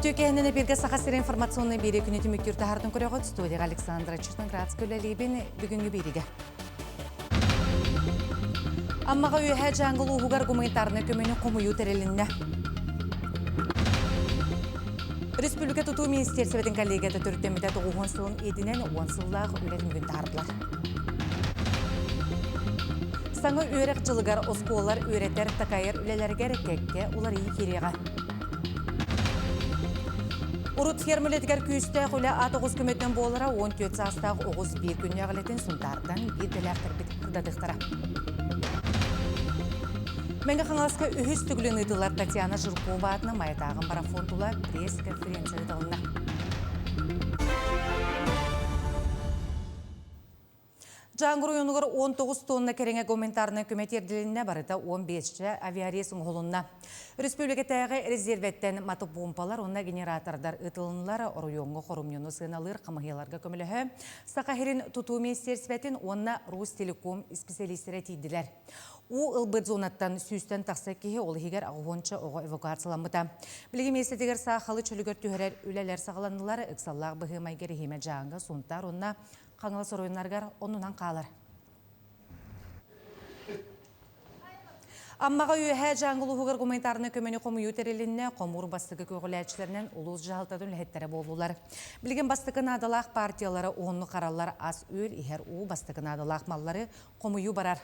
Үтүө киэһэнэн эпиргэ Саха сирин информационнай биэрии күнү түмүктүүр таһаартын көрөҕүт. Студияҕа Александра Черноградская үлэлиибин бүгүҥҥү биэриигэ. Аммаҕа Үөһээ Дьааҥы улууһугар гуманитарнай көмөнү хомуйуу тэрилиннэ. Республика тутуу министерствотын коллегията төрүттэммитэ тоҕуһуон сылын иитинэн уон сыллаах үлэ түмүгүн таһаардылар. Саҥа үөрэх дьылыгар оскуолалар үөрэтэр-такайар үлэлэригэр кэккэ уларыйыы киириэҕэ. Урут ферма үлэтигэр күүстээх үлэ ат оҕус көмөтүнэн буолара 14 саастаах оҕус биир күннээх үлэтин Сунтаартан биир дэлээхтэрбит кырдатыахтара. Мэҥэ Хаҥаласка үһүс төгүлүн ыытыллар Татьяна Жиркова аатынан Майатааҕы марафон тула пресс-конференция ыытылынна. Дьааҥы оройуонугар 19 тонна кэриҥэ гуманитарнай көмө тиэрдилиннэ, барыта 15-чэ авиарейс оҥоһулунна. Өрөспүүбүлүкэтээҕи резервэттэн мотопомпалар уонна генератордар ыытылыннылар. Оройуоҥҥа хорумньуну сыаналыыр хамыһыйаларга көмөлөһө Саха сирин тутуу министиэристибэтин уонна Ростелеком исписэлиистэрэ тиийдилэр. Уу ылбыт зонаттан сүүстэн тахса киһи, ол иһигэр аҕыһуонча оҕо эвакуацияламмыта. Билигин миэстэтигэр саахалы чөлүгэр түһэрэр үлэлэр саҕаланнылар. Ыксаллаах быһыы-майгы эрэһиимэ Дьааҥы, Сунтаар уонна Хаҥалас оройуоннарыгар оннунан хаалар. Аммаҕа Үөһээ Дьааҥы улууһугар гуманитарнай көмөнү хомуйуу тэрилиннэ. Хомуур бастакы көҕүлээччилэринэн улуус дьаһалтатын үлэһиттэрэ буоллулар. Билигин бастакы наадалаах партиялара уһуннук хараллар ас-үөл, иһэр уу, бастакы наадалаах маллары хомуйуу барар.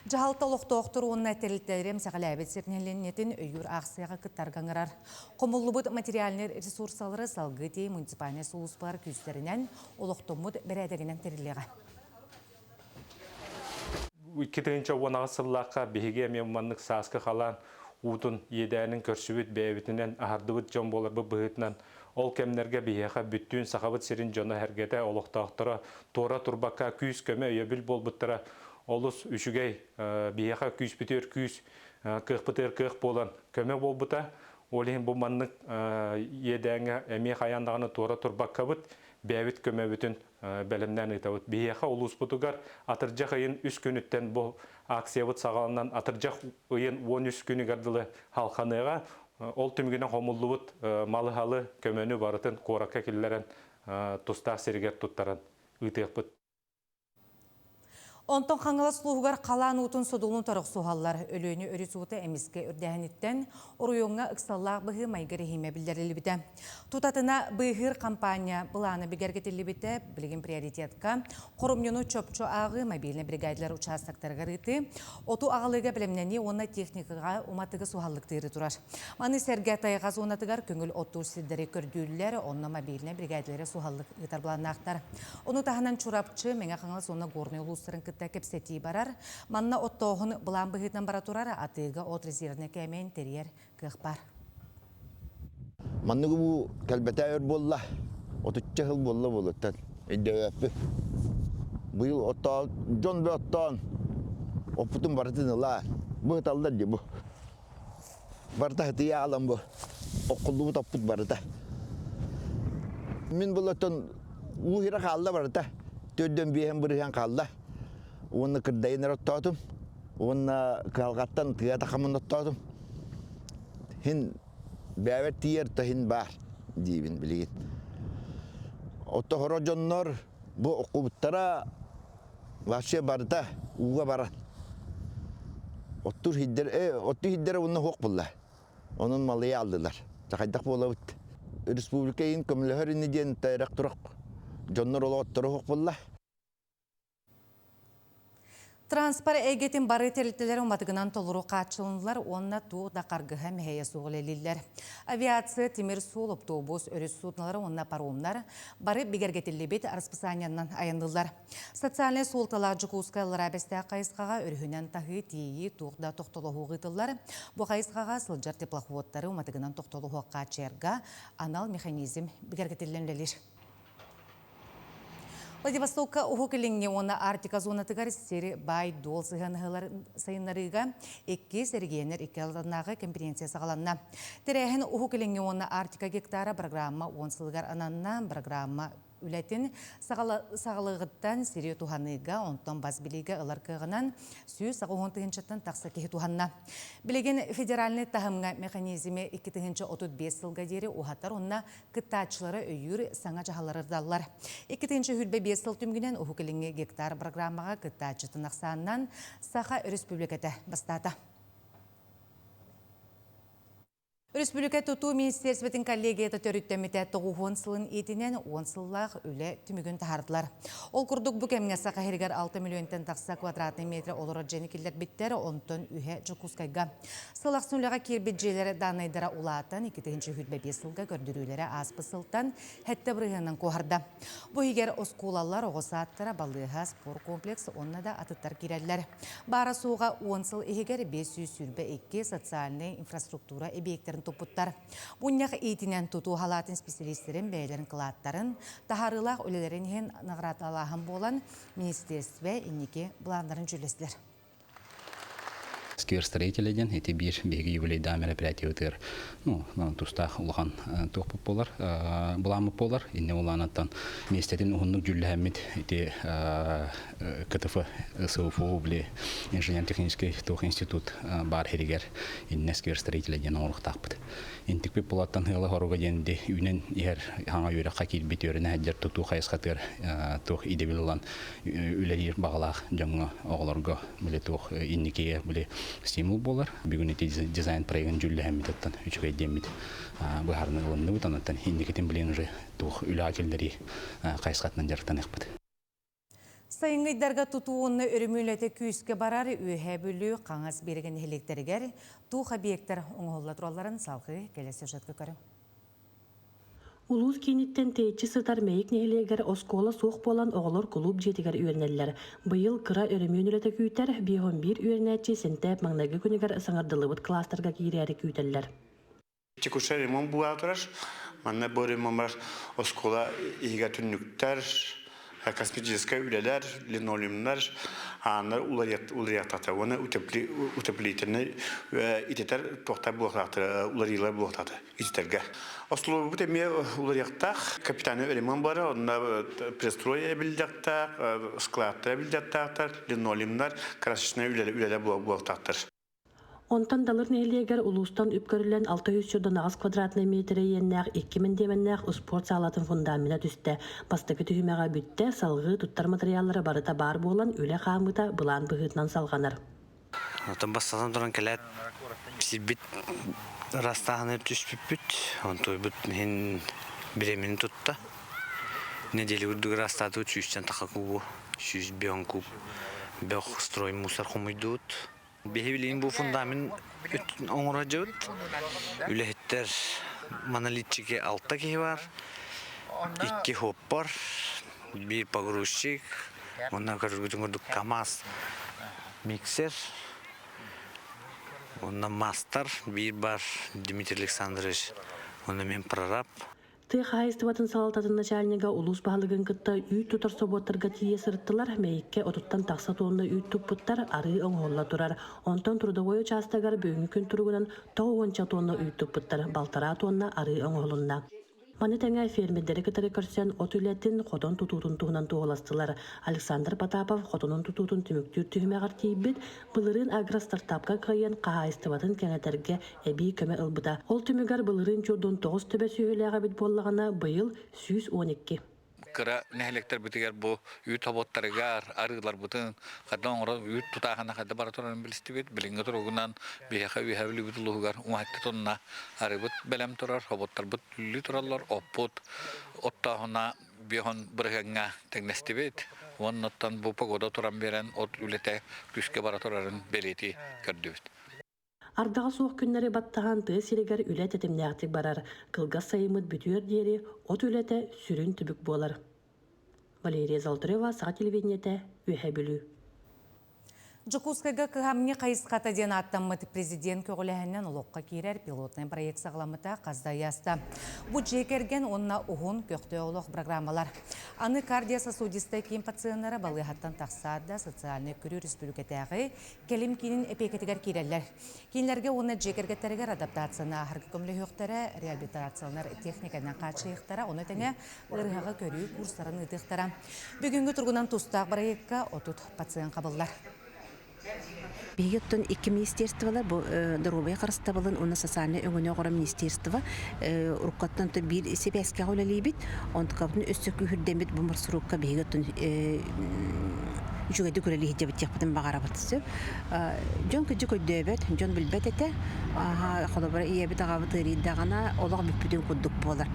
Дьаһалта олохтоохтор уонна тэрилтэлэри эмсэҕэлээбит сир нэһилиэнньэтин өйүүр аахсыйаҕа кыттарга ыҥырар. Хомуллубут материальнай ресурсалары салгыы тиэй муниципальнай сулууспалар күүстэринэн олохтоммут бэрээдэгинэн тэриллиэҕэ. 2018 сыллаахха биһиги эмиэ маннык сааскы халаан уутун иэдээнин көрсүбүт бэйэбитинэн аһардыбыт дьон буоларбыт быһыытынан ол кэмнэргэ биһиэхэ бүттүүн Сахабыт сирин дьоно-сэргэтэ, олохтоохторо туора турбакка күүс-көмө, өйөбүл буолбуттара олус үчүгэй, биһиэхэ күүспүтүгэр күүс, кыахпытыгар кыах буолан көмө буолбута. Ол иһин бу маннык иэдээҥҥэ эмиэ хайаан даҕаны туора турбаккабыт, бэйэбит көмөбүтүн бэлэмнээн ыытабыт. Биһиэхэ улууспутугар атырдьах ыйын үс күнүттэн бу акциябыт саҕаланан атырдьах ыйын 13 күнүгэр дылы халханыаҕа. Ол түмүгүнэн хомуллубут малы-халы, көмөнү барытын куоракка киллэрэн тустаах сиригэр туттаран ыытыахпыт. Онтон Хаҥалас улууһугар халаан уутун содулун торохсуһаллар. Өлүөнэ өрүс уута эмискэ үрдээһиниттэн оройуоҥҥа ыксаллаах быһыы-майгы эрэһиимэ биллэриллибитэ. Тутатына быыһыыр хампаанньа былаана бигэргэтиллибитэ, билигин приоритетка хоромньуну чопчу ааҕыы, мобильнай бригадалар учаастактарыгар ыытыы, оту аҕалыыга бэлэмнэнии уонна техникаҕа уматыгы суһаллык тыырыы турар. Маны сэргэ тайҕа зонатыгар көҥүл оттуур сирдэри көрдүүллэр, онно мобильнай бригадалары суһаллык ыытар былааннаахтар. Ону таһынан Чурапчы, Мэҥэ Хаҥалас уонна Горнай улуустарын кытта кэпсэтии барар. Манна оттооһун былаан быһыытынан бара турар, атыыга от резервнэй кээмэйин тэрийэр кыах баар. Манныгы бу кэлбэтэ өр буолла. Отучча сыл буолла буолуттан. Өйдөөбөппүт. Быйыл оттоон, дьон бө оттоон, оппутун барытын ыла. Бу ыталлар дии бу. Барыта хытыйа аалан бу. Оккуллубут оппут барыта. Мин булаттан уу хира хаалла барыта. Төрдөн биэһэн бырыһан хаалла. Уонна кырдайын эрэ оттоотум. Уонна кыһалҕаттан тыа тахамын оттоотум. Хин бээбэр тиийэр то хин баар диибин билигин. Отто хоро дьоннор бу оккубуттара вообще барыта ууга баран. Оттур хиддер, отту хиддер уонна хуох булла. Онон малыйа алдылар. Хайдах буолабыт? Республика иин көмөлөһөр ини диэн тайрак турак дьоннор олоҕотторо хуох булла. Транспорт эйгэтин бары тэрилтэлэр уматыгынан толору хааччылыннылар уонна туох да харгыһа мэһэйэ суох үлэлииллэр. Авиация, тимир суол, оптуобус, өрүс суднолара уонна паромнар бары бигэргэтиллибит расписаниенан айанныыллар. Социальнай суолталаах Дьокуускай Аллараа Бэстээх хайысхаҕа өрүһүнэн таһыы, тиэйии туох да тохтолоһуу ыытыллар. Бу хайысхаҕа сылдьар теплоходтары уматыгынан тохтолоһуох хааччыйарга анал механизм бигэргэтиллэн үлэлиир. Владивостокка Уһук Илиҥҥи уонна Арктика зонатыгар сири баай-дуол сыһыанаһыылар сайыннарыыга иккис эрэгийиэннэр икки ардынааҕы конференция саҕаланна. Тэрээһин Уһук Илиҥҥи уонна Арктика гектара программа уон сылыгар ананна. Программа Үлэтин саҕалыаҕыттан сири туһаныыга, онтон бас билиигэ ылар кыаҕынан 180 тыһыынчаттан тахса киһи туһанна. Билигин федеральнай таһымҥа механизми 2035 сылга диэри уһатар уонна кыттааччылары өйүүр саҥа дьаһаллар ырыталлар. 2025 сыл түмүгүнэн Уһук Илиҥҥи гектар программаҕа кыттааччытын ахсаанынан Саха Өрөспүүбүлүкэтэ бастаата. Өрөспүүбүлүкэ тутуу министиэристибэтин коллегията төрүттэммитэ 90 сылын иитинэн 10 сыллаах үлэ түмүгүн таһаардылар. Ол курдук бу кэмҥэ Саха сиригэр 6 миллионтан тахса квадратный метр олорор дьиэни киллэрбиттэр, онтон үһэ Дьокуускайга. Сыл ахсын үлэҕэ киирбит дьиэлэр дааннайдара улаатан, 2025 сылга көрдөрүүлэрэ ааспыт сылтан 7 бырыһыанынан куоһарда. Бу иһигэр оскуолалар, оҕо саадтара, балыыһа, спорткомплекс уонна да атыттар киирэллэр. Баара-суоҕа 10 сыл иһигэр 522 социальнай инфраструктура эбийиэктэрин туппуттар. Мунньах иитинэн тутуу халаатын специалистэрин бэйэлэрин кылааттарын, таһаарыылаах үлэлэрин иһин наҕараадалааһын буолан, министиэристибэ инники былааннарын дьүүллэстилэр. Сквер строителя диэн ити биир биһиги юбилейдаах мероприятиебытыгар ну, тустаах улахан туохпут буолар, былааммыт буолар. Инне улаанаттан миэстэтин уһуннук дьүүллэһэммит ити КТФ СУФУ били инженерно-технический туох институт баар сиригэр инне сквер строителя диэн оҥоруохтаахпыт. Интикпит булаттан ыала хоруга диэн ди үүнэн иһэр хаҥа үөрэххэ киирбит үөрэнэ сылдьар тутуу хайысхатыгар туох идэбил ылан үлэлиир баҕалаах дьоҥҥо, оҕолорго били туох инникигэ били стимул буолар. Бүгүн ити дизайн проегын дьүүллэһэммит үчүгэй диэммит быһаарыны ылынныбыт. Онон инникитин билин уже туох үлэҕэ киллэрии хайысхатынан дьарыктаныахпыт. Сайыҥҥы ыйдарга тутуу уонна өрөмүөлэтэ күүскэ барар Үөһээ Бүлүү хаҥас биэрэгин нэһилиэктэригэр туох объектар оҥоһулла туралларын салгыы кэлэ сюжетка көрүҥ. Улуус кииниттэн тэйиччи сытар Мэйик нэһилиэгэр оскуола суох буолан оҕолор кулууп дьиэтигэр үөрэнэллэр. Быйыл кыра өрөмүөн үлэтэ күүтэр, 51 үөрэнээччи сэнтээп маҥнайгы күнүгэр саҥардыллыбыт кылаастарга киирээри күүтэллэр. Текущий ремонт буола турар. Манна бу ремонт оскуола иһигэр түннүктэр, косметическай үлэлэр, линолеумнар, ааннар уларыйахтаахтар уонна утеплительнай ититэр туохтар буолуохтаахтар, уларыйыылар буолуохтаахтар ититэргэ. Остолобуйбут эмиэ уларыйыахтаах, капитальный ремонт бара, онно пристрой эбиллиэхтээх, складтар эбиллиэхтээхтэр, линолеумнар, красочнай үлэлэр буолуохтаахтар. Онтон Далыр нэһилиэгэр улуустан үп көрүллэн 648 квадратнай миэтэрэ иэннээх икки мэндиэмэннээх успуорт саалатын фундамена түстэ. Бастакы түһүмэҕэ бүттэ, салгыы туттар матырыйааллара барыта баар буолан, үлэ хаамыыта былаан быһыытынан салҕанар. Оттон бастатан туран кэлээт сирбит ыраастааһыны түспүппүт, онтуйбут иһин бириэмэни тутта. Нэдиэлэ үрдүгэр ыраастаатыбыт сүүстэн таха кубу, 105 куб бөх строй мусор хомуйдубут. Биһи билигин бу фундамент оҥоро сылдьабыт. Үлэһиттэр монолитчики алта киһи бар, икки хоппор, биир погрузчик, уонна көрөргүтүн курдук КАМАЗ миксер, уонна мастер биир бар Дмитрий Александрович, уонна мен прораб. Тыа хаһаайыстыбатын салалтатын начальнига улуус баһылыгын кытта үүт тутар собуоттарга тиийэ сырыттылар, Мэйиккэ отуттан тахса туонна үүт туппуттар, арыы оҥоһулла турар. Онтон трудовой учаастагар бүгүҥҥү күн туругунан 90 туонна үүт туппуттар, балтараа туонна арыы оҥоһулунна. Маны тэҥэ фермердэри кытары көрсөн от үлэтин, хотон тутуутун туһунан туоһуластылар. Александр Потапов хотонун тутуутун түмүктүүр түһүмэҕэр тиийбит, былырыын агростартапка кыайан хаһаайыстыбатын кэҥэтэргэ эбии көмө ылбыта. Ол түмүгэр былырыын чуордун 9 төбө сүөһүлээх эбит буоллаҕына, быйыл 112. Кыра нэһилиэктэрбитигэр бу үүт хоботтарыгар арыыларбытын хайдах оҥорон үүт тутааһына хайдах бара турарын билистибит. Билиҥҥи туругунан биһиэхэ Үөһээ Бүлүүбүт улууһугар умайта тонна арыыбыт бэлэм турар, хоботтарбыт үллүү тураллар, оппут оттооһуна биэһон бырыһыаҥҥа тэҥнэстибит. Уонна оттон бу погода туран биэрэн от үлэтэ күүскэ бара турарын бэлиэтии көрдүбүт. Ардаҕа суох күннэри баттаһан тыа сиригэр үлэ тэтимнээхтик барар, кылгас сайыммыт бүтүөр диэри от үлэтэ сүрүн түбүк буолар. Валерия Золотарева, Саха телевидениетэ, Үөһээ Бүлүү. Дьокуускайга кыһамньы хайысхата диэн ааттаммыт президент көҕүлээһининэн олоххо киирэр пилотнай проект саҕаламмыта хас да ыйааста. Бу дьиэ кэргэн уонна уһун көхтөөх олох программалар. Аны кардиососудистай киин пациеннара балыыһаттан тахсаат да социальнай көрүү республикатааҕы кэлим киинин эпиэкэтигэр киирэллэр. Кинилэргэ уонна дьиэ кэргэттэригэр адаптацияны ааһарга көмөлөһүөхтэрэ, реабилитацияланар техниканан хааччыйыахтара, ону тэҥэ ыарыһаҕы көрүү курстарын ыытыахтара. Бүгүҥҥү туругунан тустаах бырайыакка 30 пациент хабыллар. Биһиги оттон икки министерстволар бу доруобуйа харыстабылын уонна социальнай өҥөнү оҥорор министерство уруккаттан биир сибээскэҕэ үлэлиибит. Онтукабытын өссө күүһүрдэммит бу маршрукка биһиги оттон үчүгэйдик үлэлии сылдьабыт диэхпитин баҕарабыт. Дьон кырдьык өйдөөбөт, дьон билбэт этэ. Холобура, ийэбит аҕабыт ыарыйдаҕына олох бүппүтүн курдук буолар.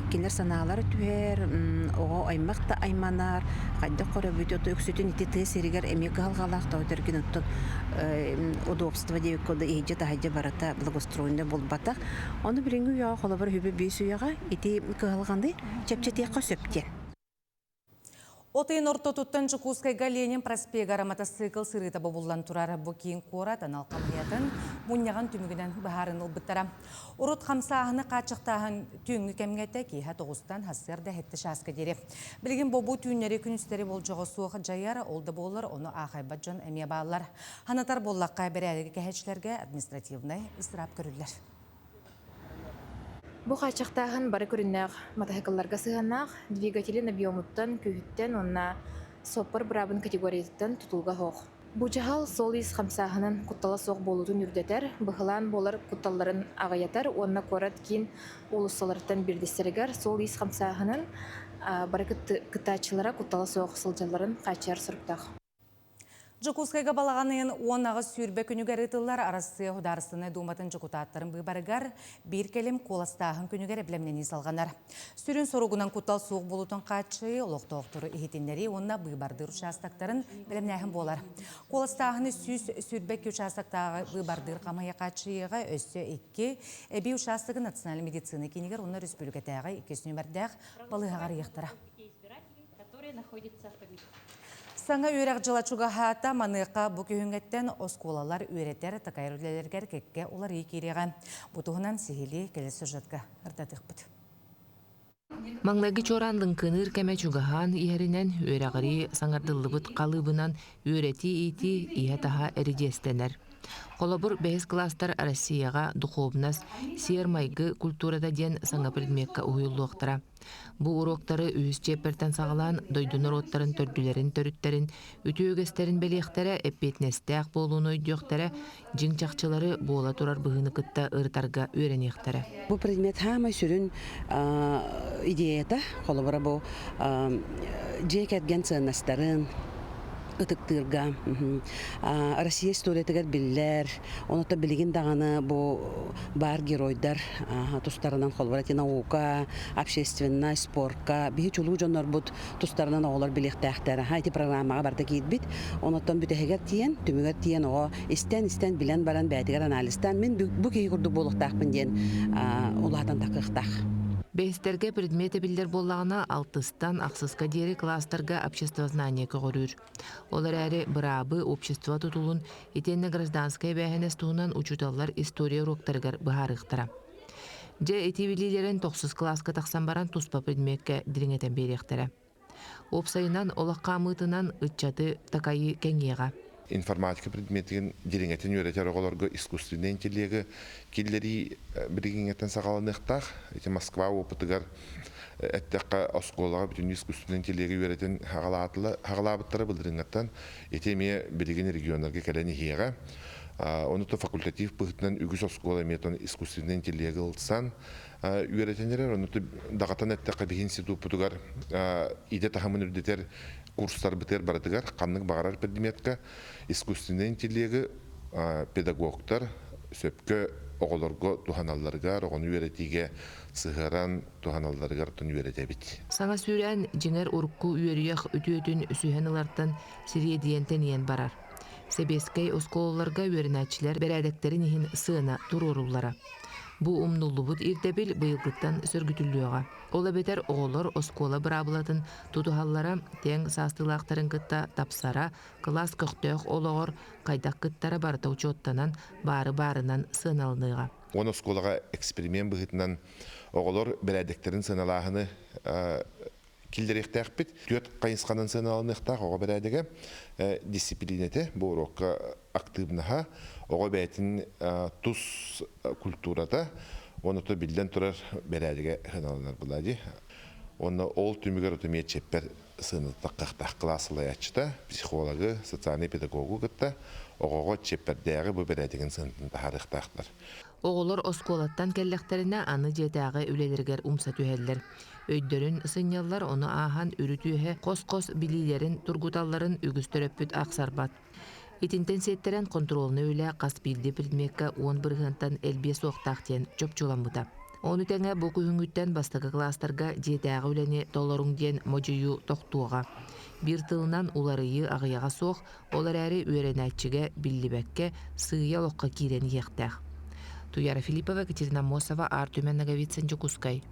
Кинилэр санаалара түһэр, оҕо аймах да айманар, хайдах көрөбүт, ото үксүтүн ити тыа сиригэр эмиэ кыһалҕалаах тоҕо тэргин оттон удобство диэбиккэ да иһдьэ-таһдьа барыта благоустроеннай буолбатах. Ону билиҥҥи үйэҕэ холобура үһүбү биэс үйэҕэ ити кыһалҕаны чэпчэтиэххэ сөп диэн. От ыйын ортотуттан Дьокуускайга Ленин проспегар матасыыкыл сырыыта бобуллан турар. Бу киин куорат анал хамыйатын мунньаҕын түмүгүнэн быһаарыыны ылбыттара. Урут хамсааһыны хааччахтааһын түүҥҥү кэмҥэ этэ киэһэ тоҕустан сарсыарда сэттэ чааска диэри. Билигин бобуу түүннэри күнүстэри болдьоҕо суох дьайар, ол да буоллар ону аахайбат дьон эмиэ бааллар. Ханатар буоллахха, бэрээдэги кэһээччилэргэ административнай ыстыраап көрүллэр. Бу хааччахтааһын бары көрүннээх матаһыкылларга сыһыаннаах, двигателин объемуттан, күүһүттэн уонна суоппар быраабын категориятыттан тутулуга суох. Бу дьаһал суол-иис хамсааһынын куттала суох буолуутун үрдэтэр, быһылаан буолар кутталларын аҕыйатар уонна куорат киин уулуссаларыттан биирдэстэригэр суол-иис хамсааһынын бары кыттааччылара куттала суох сылдьалларын хааччыйар соруктаах. Дьокуускайга балаҕан ыйын 18-20 күнүгэр ыытыллар Арассыыйа Судаарыстыбаннай Дууматын дьокутааттарын быыбарыгар биир кэлим куоластааһын күнүгэр бэлэмнэнии салҕанар. Сүрүн соругунан куттал суох буолуутун хааччыйыы, олохтоохтору иһитиннэрии уонна быыбардыыр учаастактарын бэлэмнээһин буолар. Куоластааһыны 122 учаастактааҕы быыбардыыр хамыыһыйа хааччыйыыга өссө икки эбии учаастагы Национальнай медицина киинигэр уонна өрөспүүбүлүкэтээҕи иккис нүөмэрдээх балыыһаҕа арыйыахтара. Саҥа үөрэх дьыла чугаһаата, маныаха бу күһүҥҥэттэн оскуолалар үөрэтэр, такайар үлэлэригэр кэккэ уларыйыы киириэҕэ. Бу туһунан сиһилии кэлэр сюжетка ырытатыахпыт. Маҥнайгы чуораан лыҥкыныыр кэмэ чугаһаан иһэринэн үөрэҕирии саҥардыллыбыт халыыбынан үөрэтии-иитии иһэ-таһа эридьиэстэнэр. Холобур, бэһис кылаастар Россияҕа духовность, сиэр-майгы культурата диэн саҥа предмеккэ уһуйуллуохтара. Бу уруоктары үһүс чиэппэртэн саҕалаан дойду норуоттарын төрдүлэрин төрүттэрин, үтүө үгэстэрин бэлиэхтэрэ, эппиэтинэстээх буолууну өйдүөхтэрэ, дьиҥ чахчылары буола турар быһыыны кытта ырытарга үөрэниэхтэрэ. Бу предмет хаамай сүрүн идеята, холобура бу дьиэ кэргэн сыаннастарын ытыктыырга Россия историятыгар биллэр, Онуота билигин даҕаны бу баар геройдар тустарынан холобура ити наука, общественность, спортка биһи чулуу дьоннорбут тустарынан оҕолор билиэхтээхтэр. Аха ити программаҕа барыта киирбит. Онуттан бүтэһигэр тиийэн, түмүгэр тиийэн оҕо истэн-истэн билэн баран бэйэтигэр анализтаан мин бу киһи курдук буолуохтаахпын диэн улаатан тахыахтаах. Бэһистэргэ предмет эбиллэр буоллаҕына, алтыстан ахсыска диэри класстарга обществознание көҕүрүүр. Ол эрээри быраабы, общество тутулун итиэннэ гражданскай эбээһинэс туһунан учууталлар история уруоктарыгар быһаарыахтара. Дьэ, ити билиилэрин тохсус кылааска тахсан баран туспа предмеккэ дириҥэтэн биэриэхтэрэ. Уопсайынан, олох хаамыытынан ыччаты такайыы кэҥиэҕэ. Информатика предметин дириҥэтин үөрэтэр оҕолорго искусственнай интеллеги киллэрии билигиҥҥэттэн саҕаланыахтаах. Ити Москва опытыгар эттэххэ, оскуолаҕа бүтүннүү искусственнай интеллеги үөрэтэн хаҕалаабыттара былырыыҥҥаттан. Ити эмиэ билигин регионнарга кэлэн иһиэҕэ. Ону то факультатив быһыытынан үгүс оскуола эмиэ искусственнай интеллеги ылсан үөрэтэн эрэр. Ону даҕатан эттэххэ, биһи институппутугар идэ таһымын үрдэтэр курстарбытыгар барытыгар ханнык баҕарар предметка искусственнай интеллеги педагогтар сөпкө оҕолорго туһаналларыгар, оҕону үөрэтиигэ сыһыаран туһаналларыгар тун үөрэтэбит. Саҥа сүүрээн дьиҥэр урукку үөрүйэх үтүөтүн сүһэн ылартан сириэдийэн тэнийэн барар. Сэбиэскэй оскуолаларга үөрэнээччилэр бэрээдэктэрин иһин сыана туруоруллара. Бу умнуллубут ирдэбил быйылгыттан сөргүтүллүөҕэ. Ол эбэтэр оҕолор оскуола быраабылатын тутуһаллара, тэҥ саастыылаахтарын кытта тапсара, кылаас көхтөөх олоҕор хайдах кыттара барыта учуоттанан, баары баарынан сыаналаныаҕа. Уон оскуолаҕа эксперимент быһыытынан оҕолор бэрээдэктэрин сыаналааһыны киллэриэхтээхпит. Түөрт хайысханан сыаналаныахтаах оҕо бэрээдэгэ, дисциплинэтэ, бу уруокка актыыбынаһа, оҕо бэйэтин тус культурата, уонна то биллэн турар бэрээдэгэ сыаналанар буолаа дии. Уонна ол түмүгэр отумиэ чиэппэр сыанатахтаах кылаас салайааччыта, психологы, социальный педагогу кытта оҕоҕо чиэппэрдээҕи бу бэрээдэгин сыанатын таһаарыахтаахтар. Оҕолор оскуолаттан кэллэхтэринэ аны дьиэтээҕи үлэлэригэр умса түһэллэр. Өйдөрүн сынньаллар, ону ааһан үрүт-үөһэ хос-хос билиилэрин тургуталларын үгүс төрөппүт ахсарбат. Итинтэн сиэттэрэн хонтуруолунай үлэ хас биирдии предмеккэ 10 бырыһыантан элбиэ суохтаах диэн чопчуламмыта. Ону тэҥэ бу күһүҥҥүттэн бастакы кылаастарга дьиэтээҕи үлэни толоруҥ диэн модьуйуу тохтуоҕа. Биир тылынан уларыйыы аҕыйаҕа суох, ол эрээри үөрэнээччигэ биллибэккэ сыыйа олоххо киирэн иһиэхтээх. Туяра Филиппова, Екатерина Аммосова, Артюмен Ноговицын, Дьокуускай.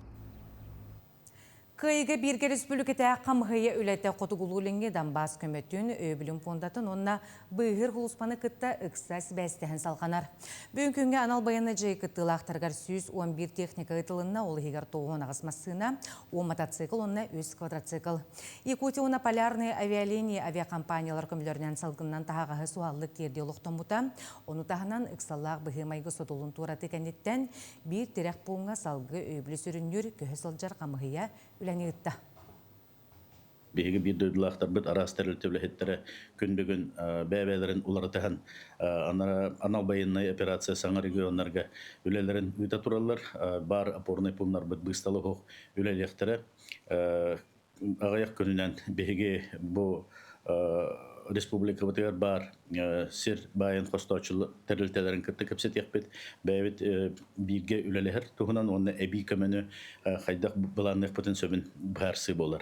Кыайыыга бииргэ республикатааҕы хамыһыйа үлэтэ Хотугулуу-Илиҥҥи Донбасс көмөтүн, өйөбүлүн пуондатын уонна быыһыыр сулууспаны кытта ыкса сибээстэһэн салҕанар. Бүгүн күҥҥэ анал байыаннай дьайыы кыттыылаахтарыгар 111 техника ыытылынна, ол иһигэр 98 массыына, 10 мотоцикл уонна 3 квадроцикл. Якутия уонна Полярные авиалинии авиакомпаниялар көмөлөрүнэн салгынынан таһаҕаһы суһаллык тиэрдии олохтоммута. Ону таһынан ыксаллаах быһыы-майгы содулун туоратыы кэнниттэн Биир тирэх пууҥҥа салгыы өйөбүлү сүрүннүүр көһө сылдьар хамыһыйа үлэни ыытта. Биһиги биир дойдулаахтарбыт араас тэрилтэ үлэһиттэрэ күн бүгүн бэйэ-бэйэлэрин уларытыһан анал байыаннай операция саҥа регионнарга үлэлэрин ыыта тураллар. Баар опорнай пууннарбыт быыстала суох үлэлиэхтэрэ. Аҕыйах күнүнэн биһиги бу республикабытыгар баар сир баайын хостооччу тэрилтэлэрин кытта кэпсэтиэхпит. Бэйэбит бииргэ үлэлэһэр туһунан уонна эбии көмөнү хайдах былаанныахпытын сөбүн быһаарсыы буолар.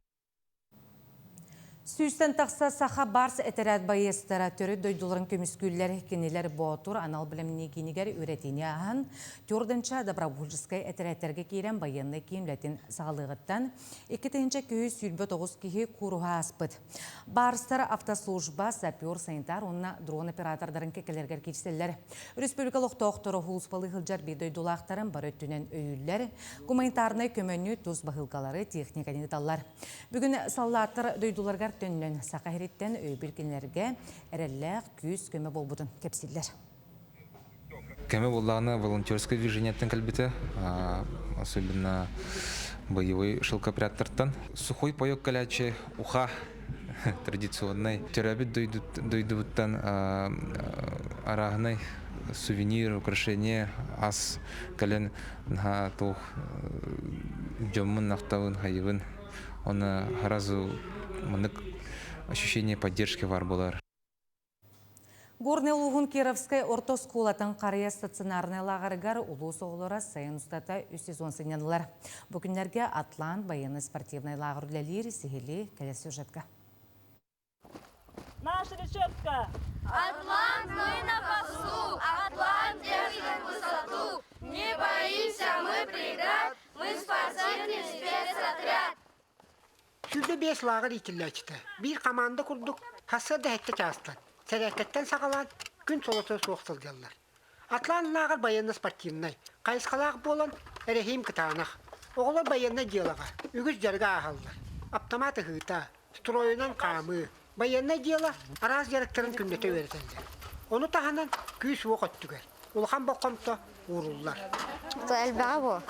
Сүүстэн тахса саха барс этэрээт байыастара төрүт дойдуларын көмүскүүллэр. Кинилэр Боотур анал бэлэмнии киинигэр үөрэтиини ааһан, Тюрденча добровольческай этэрээттэргэ киирэн байыаннай киин үлэтин саҕалыаҕыттан 2229 киһи кууруһа ааспыт. Барстар автослужба, сапер, санитар уонна дрон оператордарын кэккэлэригэр киирсэллэр. Республика олохтоохторо сулууспалыы сылдьар биир дойдулаахтарын бары өттүнэн өйүүллэр, гуманитарнай көмөнү, тус баһыылкалары, техниканы ыыталлар. Бүгүн саллааттар дойдуларыгар төннөн Саха сириттэн өйөбүл кинилэргэ эрэллээх күүс-көмө буолбутун кэпсииллэр. Кэмэ буоллаҕына волонтерское движениеттан кэлбитэ, особенно боевой шелкопрядтартан. Сухой паёк кэлээччи уха традиционнай. Төрөөбүт дойдубуттан арааһынай сувенир, украшение, ас кэлэн наһаа туох дьоммун ахтабын, хайыбын. Оны сразу маннык ощущение поддержки бар болар. Горнай улууһун Кировскай орто оскуолатын харыйа стационарнай лааҕырыгар улуус оҕолоро сайын устата үс сезон сынньанылар. Бу күннэргэ Атлант байыаннай-спортивнай лааҕыр үлэлиир сиһилии кэлэр сюжетка. Наша речевка! Атлант, мы на посту! Атлант держит высоту! Не боимся мы преград, мы спортивный спецотряд! 25 лааҕыр иитиллээччитэ биир хамаанда курдук сарсыарда сэттэ чаастан, сэрээккэттэн саҕалаан күн солото суох сылдьаллар. Атлант лааҕыр байыаннай-спортивнай хайысхалаах буолан эрэһиим кытаанах. Оҕолор байыаннай дьыалаҕа үгүс дьарыгы ааһаллар. Аптамаат ыһыыта, стройунан хаамыы, байыаннай дьыала араас дьарыктарын күннэтэ үөрэтэллэр. Ону таһынан күүс-уох өттүгэр улахан болҕомто ууруллар. Элбэҕэ буо.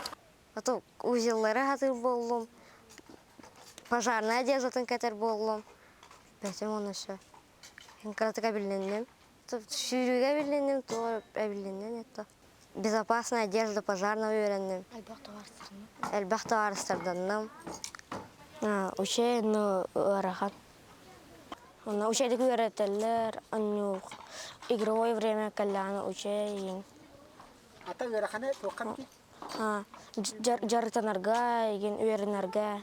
Ото узеллары хатыыр буоллум, пожарная одеждатын кэтэр буоллум. Бэтим ону все. Кыратык эбилинним. Сүүрүүгэ эбилинним, туох эбилиннин это. Безопасная одежда пожарного үөрэнним. Элбэх табаарыстарданным. Учей, ну, ыарахан. Онно учейдик үөрэтэллэр, анньуу игровой время кэллэҕинэ учей Ата ыараханы туохха Дьарыктанарга, игин үөрэнэргэ.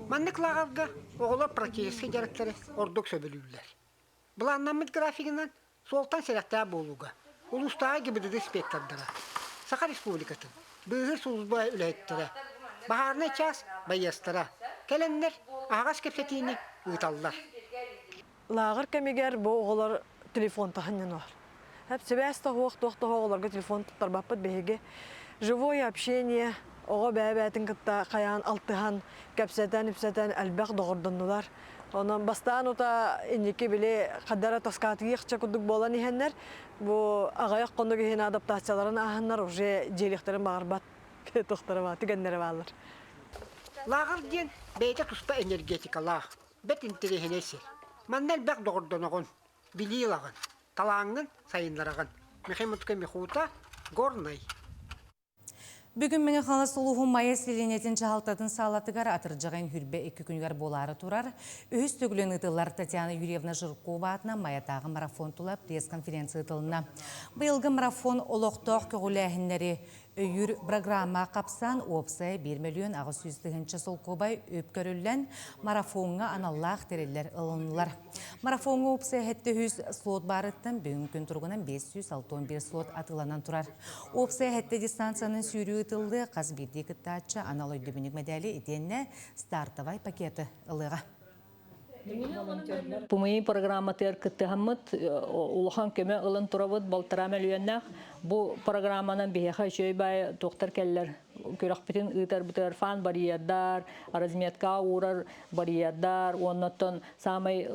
Маннык лааҕырга оҕолор практическай дьарыктары ордук сөбүлүүллэр. Былааннаммыт графигынан суолтан сэрэхтээх буолууга улуустааҕы ГИБДД инспектордара, Саха Республикатын быыһыыр сулууспа үлэһиттэрэ, баһаарынай чаас байыастара кэлэннэр аһаҕас кэпсэтиини ыыталлар. Лааҕыр кэмигэр бу оҕолор телефон таһынньанар. Эп сибээс тоһуох, туох тоһуох оҕолорго телефон туттарбаппыт биһиги. Живое общение, оҕо бэйэ-бэйэтин кытта хайаан алтыһан, кэпсэтэн-ипсэтэн элбэх доҕордоннулар. Онон бастаан ута инники били хадара тоскаатыйыахча курдук буолан иһэннэр, бу аҕыйах хонук иһин адаптацияларын ааһаннар уже дьиэлиэхтэрин баҕарбат туохтара баа, түгэннэрэ бааллар. Лааҕыр диэн бэйэтэ туспа энергетикалаах, бэрт интэриэһинэй сир. Манна элбэх доҕордоноҕун, билии ылаҕын, талааҥҥын сайыннараҕын. Михаил Михута, Горнай. Бүгүн Мэҥэ Хаҥалас улууһун Майа сэлиэнньэтин дьаһалтатын саалатыгар атырдьаҕын хүрбэ икки күнүгэр буолаары турар. Үһүс төгүлүн ыытыллар Татьяна Юрьевна Жиркова аатынан Майатааҕы марафон тула пресс-конференция ыытылынна. Быйылгы марафон олохтоох көҕүлээһиннэри өйүүр программа хапсан уопсай 1 миллион 800 тыһыынча солкуобай үп көрүллэн марафоҥҥа аналлаах тэриллэр ылыннылар. Марафоҥҥа уопсай 700 слот баарыттан бүгүн күн туругунан 561 слот атыыланан турар. Уопсай 7 дистанциянан сүүрүү ыытыллыа, хас биирдии кыттааччы анал өйдөбүнньүк мэдээли итиэннэ стартовай пакеты ылыаҕа. ПМИ программатыгар кыттыһаммыт улахан көмө ылан турабыт балтараа мөлүйүөннээх. Бу программанан биһиэхэ үчүгэй баай туохтар кэллэр күрэхпитин ыытарбытыгар фан барьердар, разметка уурар барьердар, уоннаттан саамай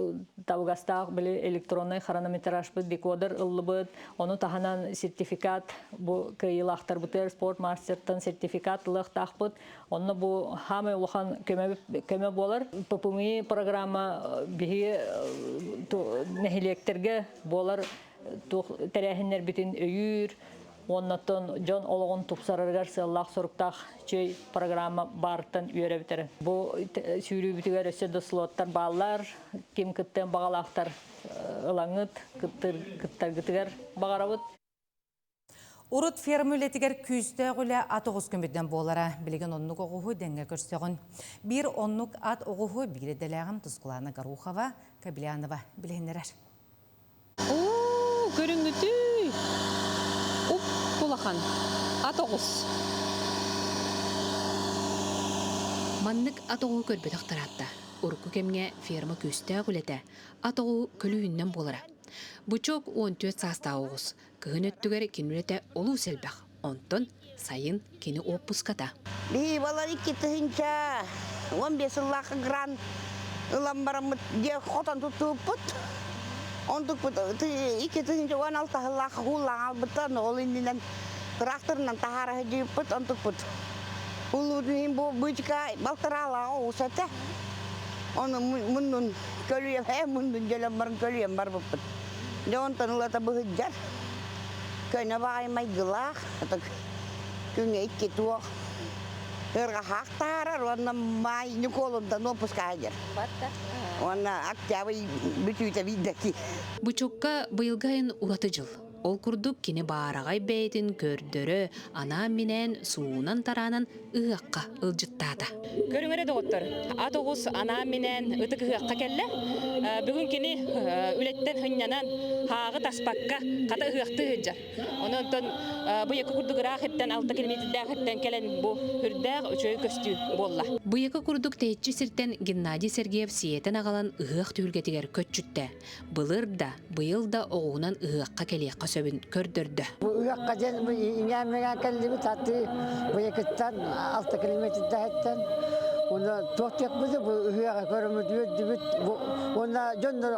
табыгастаах били электроннай хронометражпыт декодер ыллыбыт, ону таһынан сертификат бу кыайыылаахтарбытыгар спортмастертан сертификат ылыахтаахпыт. Онно бу хаамай улахан көмө, көмө буолар. ППМИ программа биһиги нэһилиэктэргэ буолар тэрээһиннэрбитин өйүүр, уоннаттан дьон олоҕун тупсарарыгар сыаллаах-соруктаах чэй программа баарыттан үөрэбитэрэ. Бу сүүрүүбүтүгэр өссө да слоттар бааллар, ким кыттыан баҕалаахтар ылаҥыт, кыттаргытыгар баҕарабыт. Урут ферма үлэтигэр күүстээх үлэ ат оҕус көмөтүнэн буолара. Билигин оннук оҕуһу дэҥҥэ көрсөҕүн. Биир оннук ат оҕуһу биир идэлээҕим Тускулаана Горохова, Кобелянова билиһиннэрэр. Оо, көрүҥҥүтүй! Уп улахан ат оҕус. Маннык ат оҕуһу көрбөтөх тараатта. Урукку кэмҥэ ферма күүстээх үлэтэ ат оҕуһу көлүүһүнэн буолара. Бычок 14 саастаах оҕус. Кыһын өттүгэр кини үлэтэ олус элбэх. Онтон сайын кини уоппуската. Биһи балар 2 тыһыынча 15 сыллаахха грант ылан бараммыт дьиэ хотон туттубуппут. Онтукпут 2016 сыллаахха кууллаан албыттар, ол иннинэн тракторынан таһаара сылдьыбыппыт, онтукпут улуутун иһин бу быычка балтараалаах оҕус этэ. Ону муннун көлүйэм, ээ муннун дьөлөн баран көлүйэн барбыппыт. Дьэ онтон ылата быһыдьар, көнө баҕайы майгылаах, күҥҥэ икки туох ырҕаһаах таһаарар уонна маай Ньукуолунтан уоппуска сылдьар. Уонна октябрь бүтүүтэ биирдэки. Бычокка быйылгы айын ураты дьыл. Ол курдук кини баараҕай бэйэтин көрдөрө, анаан-минээн суунан-тараанан ыһыахха ылдьыттаата. Көрүҥ эрэ доҕоттор, ат оҕус анаан-минээн ытык ыһыахха кэллэ. Бүгүн кини үлэттэн сынньанан, хааҕы таспакка, хата ыһыахтыы сылдьар. Онон онтон быйакы курдук ыраах иттэн, 6 километрдээх иттэн кэлэн бу үрдээх үчүгэй көстүү буолла. Быйакы курдук тэйиччи сиртэн Геннадий Сергеев сиэтэн аҕалан ыһыах түһүлгэтигэр көччүттэ. Былыр да, быйыл да оҕуһунан ыһыахха кэлиэххэ сөбүн көрдөрдө. Бу ыһыахха диэн иҥээн-мэҥээн кэллибит аты Быйакыттан 6 километрдаһыттан уонна туох диэхпит бу ыһыаҕы көрөммүт үөрдүбүт уонна дьоннор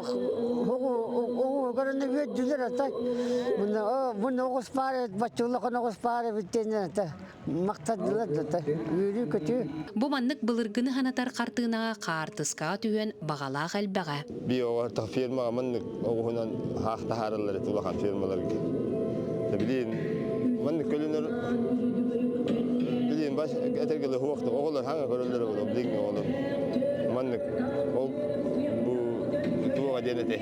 оҕу көрөннө үөрдүлэр ата мунна оҕус баар бачча улахан оҕус баар эбит диэн ата махтаннылар да үөрүү-көтүү. Бу маннык былыргыны санатар хартыынаҕа хаартыскаҕа түһүөн баҕалаах элбэҕэ. Би оҕо фермаҕа маннык оҕуһунан хаах таһаараллар этэ улахан фермаларга. Билин маннык көлөнөр билин бас этэргеле хуохта оҕолор хаҥа көрөллөр оҕолор билиҥҥи оҕолор маннык ол бу туоҕа диэн этэ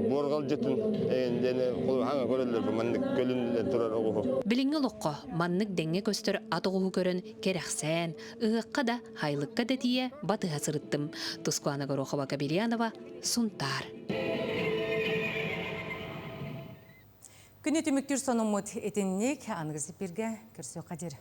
буорҕалдьытын эҥин диэн хаҥа көрөллөр бу маннык көлүннэн турар оҕуһу. Билиҥҥи олоххо маннык дэҥҥэ көстөр ат оҕуһу көрөн кэрэхсээн, ыһыахха да, һайлыкка да тиийэ батыһа сырыттым. Тускуана Горохова-Кабельянова, Сунтаар. Күнү түмүктүүр сонуммут итинник аныгы сипиргэ көрсүөххэ диэри.